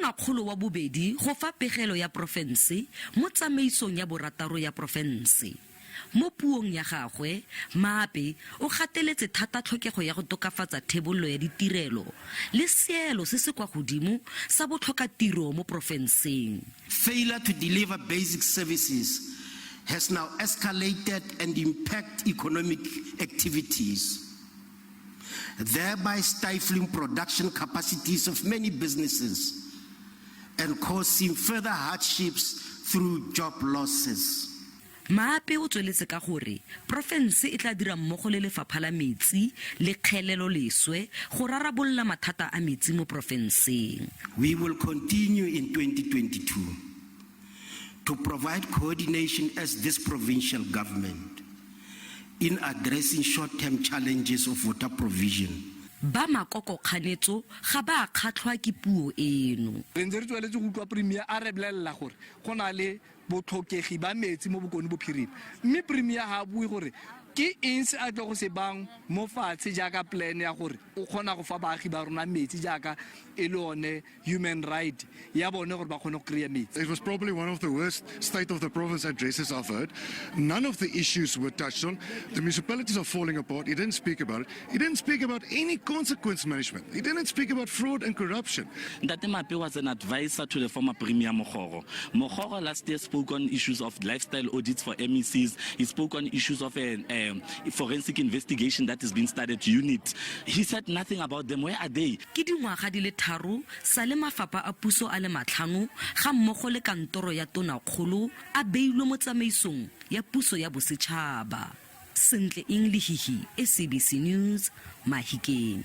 tonakgolo wa bobedi go fa pegelo ya porofense mo tsamaisong ya borataro ya porofense. Mo puong ya gagwe, Maape o gateletse thata tlhokego ya go tokafatsa thebollo ya ditirelo le seelo se se kwa godimo sa botlhokatiro mo porofenseng. Failure to deliver basic services has now escalated and impact economic activities, thereby stifling production capacities of many businesses and causing further hardships through job losses. Maape o tsweletse ka gore porofense e tla dira mmogo le lefapha la metsi le kgelelo leswe go rarabolola mathata a metsi mo porofenseng. We will continue in 2022 to provide coordination as this provincial government in addressing short-term challenges of water provision. Ba makoko kganetso ga ba a kgatlhwa ke puo eno. Re ntse re tsweletse go utlwa Premier a re bolelela gore go na le botlhokegi ba metsi mo Bokone Bophirima, mme Premier ga a bue gore ke eng se a tlo go se bang mo fatshe jaaka plan ya gore o kgona go fa baagi ba rona metsi jaaka e le one human right ya bone gore ba kgone go kry-a metsi. It was probably one of the worst State of the Province addresses I've heard. None of the issues were touched on. The municipalities are falling apart. He didn't speak about it. He didn't speak about any consequence management. He didn't speak about fraud and corruption. Ntate Maape was an advisor to the former Premier Mokgoro. Mokgoro last year spoke on issues of lifestyle audits for MECs. He spoke on issues of a forensic investigation that is being started unit. He said nothing about them. Where are they? Ke dingwaga di le tharo sale mafapha a puso a le matlhano ga mmogo le kantoro ya tonakgolo a beilwe mo tsamaisong ya puso ya bosetšhaba. Sentle Eng Lehihi, SABC News, Mahikeng.